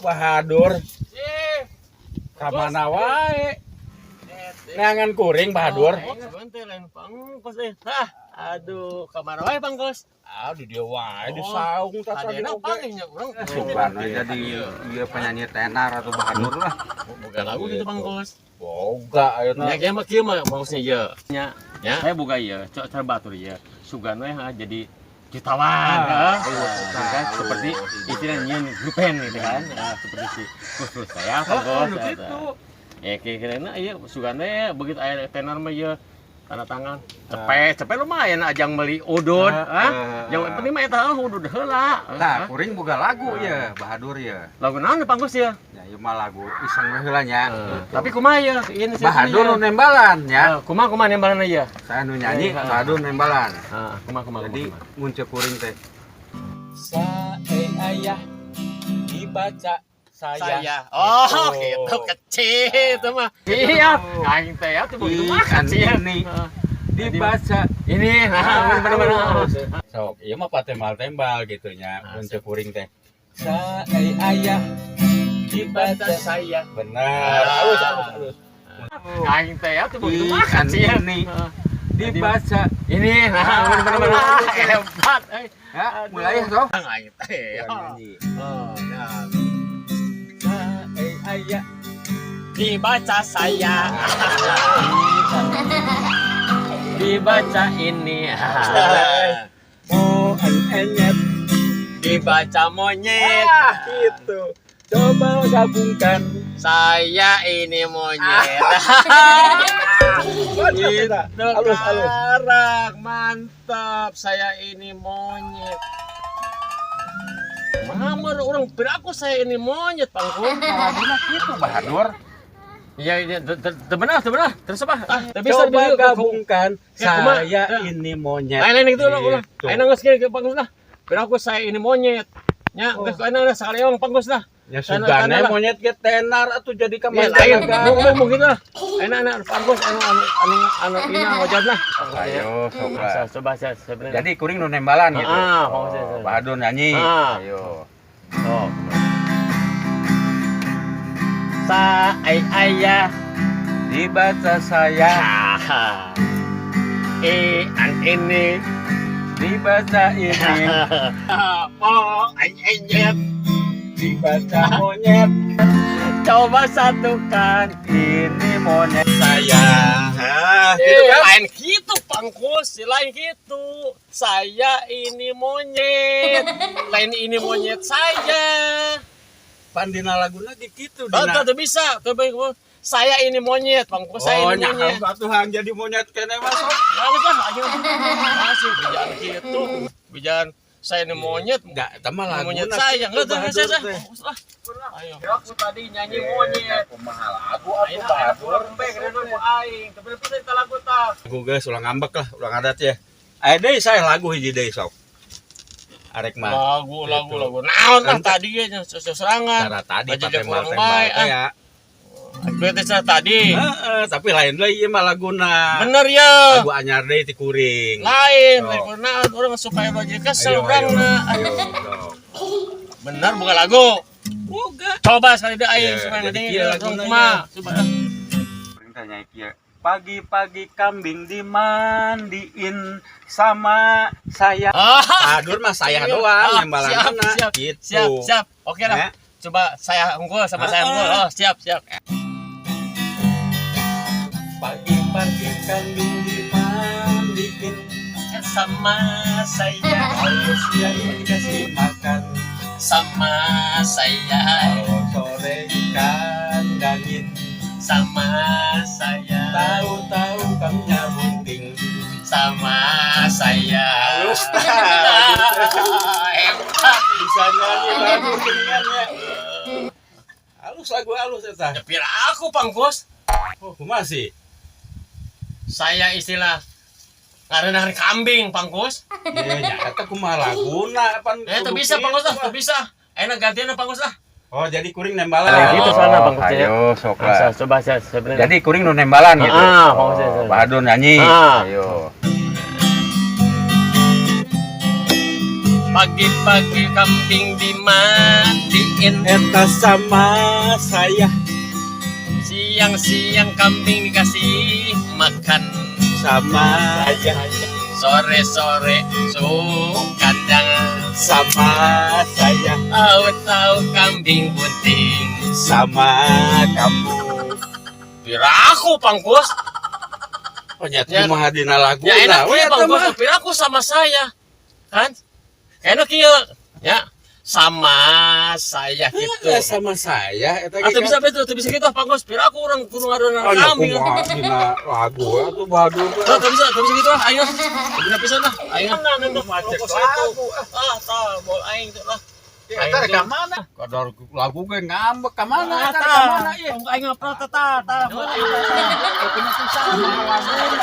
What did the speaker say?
Bahadur. Ka mana wae? Neangan kuring, Bahadur. Sebentar lain pangkos eh. Hah, aduh, ka mana wae, Pangkos? Ah, di dieu wae, di Oh, saung tah tadi Tadina oge. Panggihnya urang. Sugan we jadi ieu penyanyi tenar atau Bahadur lah. Boga lagu gitu, Pangkos. Boga ayeuna. Ya kieu mah, kieu mah maksudnya ieu. Nya, ya, saya boga ieu, cok cara batur ieu. Sugan we ha jadi jutawan, ha. Gitu kan, seperti istilah nyieun grup band gitu kan. Nah, seperti si Kus saya, Pangkos. Heeh, gitu. Ya kira-kira ieu sugan we begitu aya tenar mah ieu tanda tangan. Cepet, cepet lumayan ajang beli udud, ah. Yang penting mah eta udud heula. Tah, kuring boga lagu ya, Bahadur ya. Lagu naon, Pangkos ya? Ya ieu mah lagu iseng we heula nya. Tapi kumaha ya? Ini Bahadur nu nembalan ya. Kumaha kumaha nembalan ieu? Saya nu nyanyi, Bahadur nembalan. Heeh, kumaha kumaha. Jadi mun ceuk kuring teh Sa e ayah dibaca saya. Saya. Oh, gitu kecil itu mah. Iya, aing teh ya tuh begitu mah Ikan kecil. ini dibaca Ini, nah, bener-bener. Sok, ieu mah patembal-tembal gitu nya, Ah, mun ceuk kuring teh. Sa e ayah dibaca saya. Benar. Halus, halus, halus. Aing teh ya tuh begitu mah Ikan kecil. ini dibaca Ini, nah, bener-bener. Hebat. Eh. Ya, mulai toh. Aing teh. Kurang nyanyi. Oh, nah. Sa e ayah Dibaca saya. Dibaca ini. Mo en enyet. Dibaca monyet. Ah, gitu. Coba gabungkan. Saya ini monyet. Mantap, eta. Gitu, Halus, halus. karak, mantap. Saya ini monyet. Mamar orang aku saya ini monyet, Pangkun. Laguna kitu, Bahadur. Iya, iya, benar, benar. Terus apa? Ah, tapi bisa Coba gabungkan Ya, kumaha? saya Ya. ini monyet. Lain lain gitu ulah ulah. Gitu. Ayeuna geus kieu Pangkus lah. Aku saya ini monyet. Nya, geus ayeuna lah sekali emang Pangkus lah. Ya Tanah- sugane tanah lah. monyet ge tenar atuh jadi ka Ya lain, mau mau mau gitu lah. Ayeuna ayeuna Pangkus anu anu anu anu ini wajah lah. Ayo sok lah. Coba saya sebenarnya. Jadi kuring nu nembalan gitu. Ah, Oh, saya. Bahadur nyanyi. Ah. Ayo. Oh. Sa ai ayah. Dibaca saya, E an ini. Dibaca ini. Mo ai enyet. Dibaca monyet. Coba satukan. Ini monyet. Saya. Ah, Eh, gitu kan? lain gitu, Pangkus, lain gitu. Saya ini monyet. Lain ini monyet saya. Pan dina laguna ge kitu Oh, dina. tuh bisa. Tuh, saya ini monyet, Pangkus, saya Oh, ini nya monyet. atuh hang jadi monyet keneh mah sok. Bagus lah, ayo. Masih bijaan gitu. Bijaan saya ini monyet. Enggak, eta mah Ini laguna monyet saya. kitu, Enggak, tuh, Bahadur saya, saya. teh. Fokus lah. Ayo. Aku tadi nyanyi monyet. Kumaha lagu Ayo, atuh, Bahadur. Aing. Tapi bisa lagu tah. Lagu geus ulah ngambek lah, ulah ngadat ya. Aya deui saya lagu hiji deui sok. Arek mah. Lagu, lagu, Gitu. lagu. Naon lah Kan tadi ya seserangan. Cara tadi Aja dia kurang patembal-tembal baik, teh ah. ya. Berarti saya tadi. Heeh, tapi lain deui ieu mah laguna. Bener ya. Lagu anyar deui ti kuring. Lain, Sok. lain pernah orang suka yang jadi kesel Ayo, orang ayo. na. Ayo, sok. Bener bukan lagu. Boga. Coba sekali deh aing Ya, supaya jadi nanti kieu orang laguna kumaha. Coba. Kuring tanya kieu. Pagi-pagi kambing dimandiin sama saya. Ah, Bahadur mah saya doang Ah, nembalan siap, mana siap, gitu. siap, siap. Oke lah. Ya. Coba saya unggul sama saya unggul. Oh, siap, siap. Pagi-pagi kambing dimandiin Sama saya, kalau siang dikasih makan, sama saya, kalau sore dikandangin, sama saya, tahu-tahu kambingnya bunting. Sama saya. Halus. Hebat. Bisa nyanyi lagu geuningan ya. Halus lagu halus eta. Ya, pira aku, Pangkus. Oh, kumaha sih? Saya istilah ngarenahan kambing, Pangkus. Ya nya eta kumaha laguna pan. Eh, kudu tuh bisa, kitu Pangkus lah, mah. tuh bisa. Enak gantian Pangkus lah. Oh, jadi kuring nembalan. Kayak gitu soalnya, Pangkus, ya. Ayo sok lah. Coba saya sebenarnya. Jadi kuring nu nembalan gitu. Ah, Pangkus, saya. Oh, Bahadur nyanyi. Ah. Ayo. Pagi-pagi kambing dimandiin. Eta sama saya. Siang-siang kambing dikasih makan. Sama aja. Sore-sore masuk kandang. Sama saya. Tahu-tahu kambing bunting. Sama kamu. Piraku, Pangkus. Oh nya. Ya. Kumaha dina lagu? Ya enak we ya, eta Pangkus. mah. Piraku sama saya. Kan? Enak ya. Ya. Sama saya gitu. Eh, sama saya eta ge Atau kan. bisa betul, atau bisa gitu, Pangkus. Piraku urang kudu ngadonan Oh, nya kambing. kumaha dina lagu atuh badur. Tuh, tuh bisa, tuh bisa gitu ah, ayo. Bisa bisa lah, ayo. Macet Rokok lagu. Ah, tah, bol aing tuh lah. Eta rek ka mana? Kadar lagu ge ngambek ka mana? Ah, Eta rek tah. ka mana ieu? Tong aing ngapra tah, tah, tah. Bol aing. Punya susah sama lagu, naon.